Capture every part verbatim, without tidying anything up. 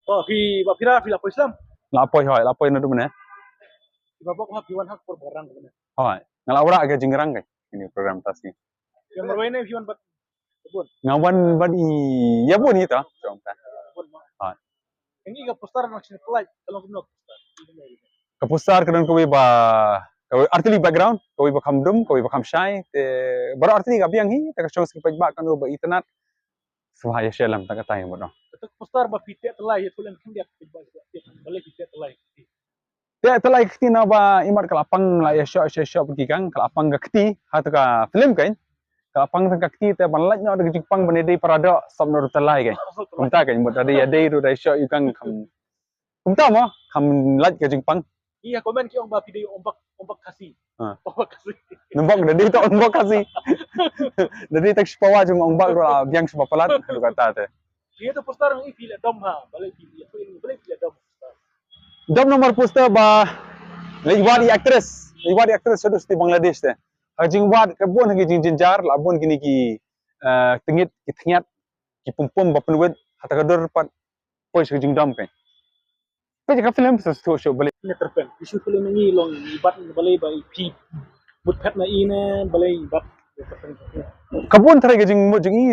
Oh, phi ba phi ra phi la poi slem. La poi hoi, la poi naduh mynne. Phi ba bok ha phi wan ha ka por ba rang mynne. Hoi, nga la wanrah ka jingrang ka ini program ta sngi. Phi wan marwei ne phi wan bad bun? Nga wan bad i ïa bun ita. Bun ma. Hoi. Ini ka poster nang sini pelai, ka long kumno ka poster? Ka poster ka don kawei ba, kawei artylli background, kawei ba kham dum, kawei ba kham shai, te baroh artylli ka biang hi, te ka shong sngewbha ba kan ba itynnad. Sngewbha ïa share lem tang katta ïa mut noh. Kata ka poster ba phi teh tyllai ïa, phi len khyndiat phi ba, balei phi teh tyllai? Teh tyllai ka kti naba imat ka la pang la ïa shoh ïa shoh pynki kang, ka la pang ka kti ha kata ka film kein. Ka la pang tang ka kti te ban lait noh da ka jingpang ban ïadei para doh sop noh ruh tyllai kein. Kumta kein mut da ïadei ruh da ïa shoh ïa kang kham. Kumta mo kham lait ka jingpang. Ïa comment ki ong ba phi dei ong bak, ong bak Khasi. Ha. Ong bak Khasi. Nembok da dei to ong bak Khasi. Da dei tak shipawa jong ong bak ruh la biang shipa palat ruh kata te. Ïa to poster ngi phi la dom ha, balei phi, balei phi la dom? Dom namar poster ba leit wad i actress, leit wad i actress shaduh sha Bangladesh te. Ha jingwad ka bun ha ki jingjynjar, la bun kine ki, eh, tngit, ki tngiat, ki pumpum ba pynwit, ha ta ka dur pat poi sha ka jingdom kein. Peit ka film sa shu shu balei. Ne terpeng. Isu film ini long ibat balei ba i phi. Mut phet na i ne balei ibat. Ka bun trai ka jingmut jong i,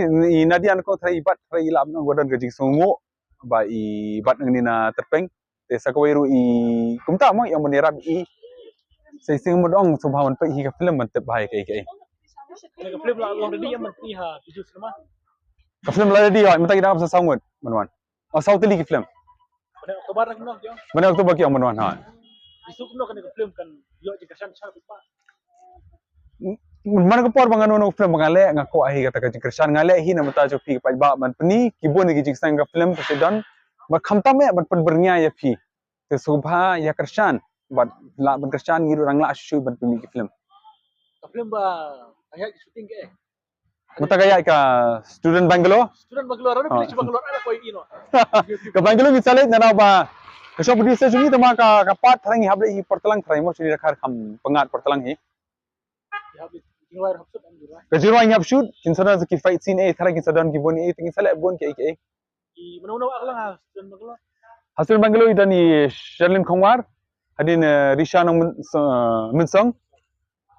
i Nadia ko trai ibat trai i lap nang wadan ka jingsngew ba ibat nang ni na terpeng. Te sa kawei ruh i kumta mo i ong ban ïarap i. Sa i sing mut ong sngewbha ban peit hi ka film ban tip bha ïa kaei kaei. Ka film la long ready ïa man peit ha Bijou Cinema. Ka film la ready hoi mynta ki dang ap sa saw ngut ban wan. Oh, saw tylli ki film. Bnai October ki ong. Bnai October ki ong ban wan hoi. Isu kumno kane ka film kan ïoh jingkyrshan sha phi ba. Man ka por ba nga no no film ba nga leh nga kwah hi kata ka jingkyrshan nga leh hi na mynta jong phi paidbah ban pyni ki bun ki jingsneng ka film ka sdang. Ba khamtam eh ban pynbyrngia ïa phi. Te sngewbha ïa kyrshan bad lah ban kyrshan ngi ruh dang lah shuh shuh ban pynmih ki film. Ka film ba ka ïa ki shooting ke eh. Mynta ka ïa ka Student Bungalow. Student Bungalow, rana pili Bungalow, ana koi ino. Ka Bungalow ngi sa leit na ba ka shop di sa jong ngi tama ka ka pat thrang ngi hap leit hi por tlang thrang mo shini rakhar kham pyngat por tlang hi. Ka jingrwai ngi hap shoot, kin sa don ki fight scene eh, thrang kin sa don ki bun eh, kin sa leh bun ki eh ki eh. Ki mano mano aklang ha Student Bungalow. Ha Student Bungalow i don i Sherlyn Khongwar, hadien, eh, Risha Nong Mynsong,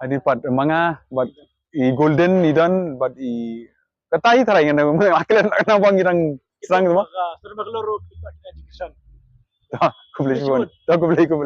hadien pat Manga bad i Golden i don bad i kata i trai ngan aklan na bang i dang sang mo. Student Bungalow ro kita kita education. Khublei shibun. Khublei khublei.